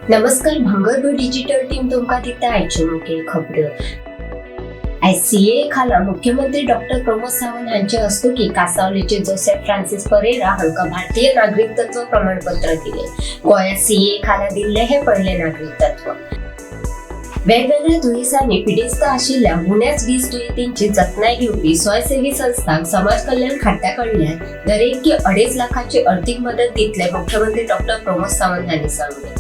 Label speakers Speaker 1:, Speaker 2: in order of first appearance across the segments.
Speaker 1: नमस्कार, भांगरभूंय digital team तुमकां दिता आयच्यो मुखेल खबरो. आयज सीएए खाला मुख्यमंत्री डॉक्टर प्रमोद सावंत हांचे हस्तुकीं कांसावलेचे जोसेफ फ्रांसीस परेरा हांकां भारतीय नागरिकत्व प्रमाणपत्र दिलें. गोंयांत सीएए खाला दिल्लें हें पयलें नागरिकत्व. वेगवेगळ्या दुयेंसांनी पिडेस्त आशिल्ल्या उण्याच 20 दुयेंतींची जतनाय घेवपी स्वयंसेवी संस्थांक समाज कल्याण खात्या कडल्यान दरेकी 2.5 लाखाची अर्थीक मदत दितले, मुख्यमंत्री डॉक्टर प्रमोद सावंत हांणी सांगलें.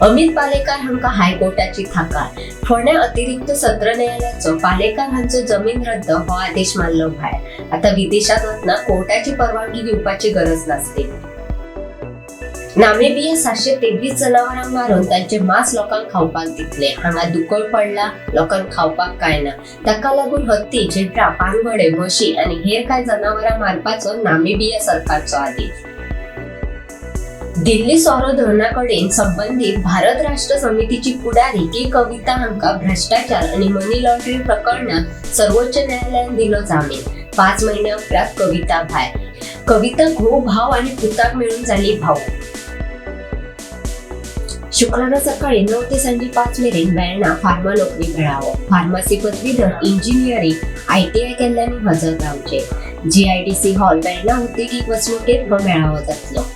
Speaker 1: अमित पालेकार हांकां हायकोर्टाची थाकाय. फोंड्या अतिरिक्त सत्र न्यायालयाचो पालेकार हांचो जमीन रद्द हो आदेश मारलो भायर. आता विदेशात वतना कोर्टाची परवानगी घेवपाची गरज नासतली. नामिबिया 723 जनावरांक मारून तांचे मांस लोकांक खावपाक दितले. हांगा दुकळ पडला, लोकांक खावपाक काय ना, ताका लागून हत्ती, झेब्रा, पानघोडे, म्हशी आनी हेर कांय जनावरां मारपाचो नामिबिया सरकारचो आदेश. दिल्ली सोरो धोरणा कडेन संबंदीत भारत राष्ट्र समितीची फुडारी के कविता हांकां भ्रश्टाचार आनी मनी लॉन्ड्रिंग प्रकरणात सर्वोच्च न्यायालयान दिलो जामीन. 5 म्हयन्या उपरांत कविता भायर. कविता घोव, भाव आनी पुताक मेळून जाली भाऊ. शुक्रारा सकाळी 9 ते सांजे 5 मेरेन वेर्णा फार्मा नोकरी मेळावो. फार्मासी पदवीधर, इंजिनियरींग, आयटीआय केल्ल्यांनी हजर रावचे. जीआयडीसी हॉल, वेर्णा उद्देगीक वसणुकेत हो मेळावो जातलो.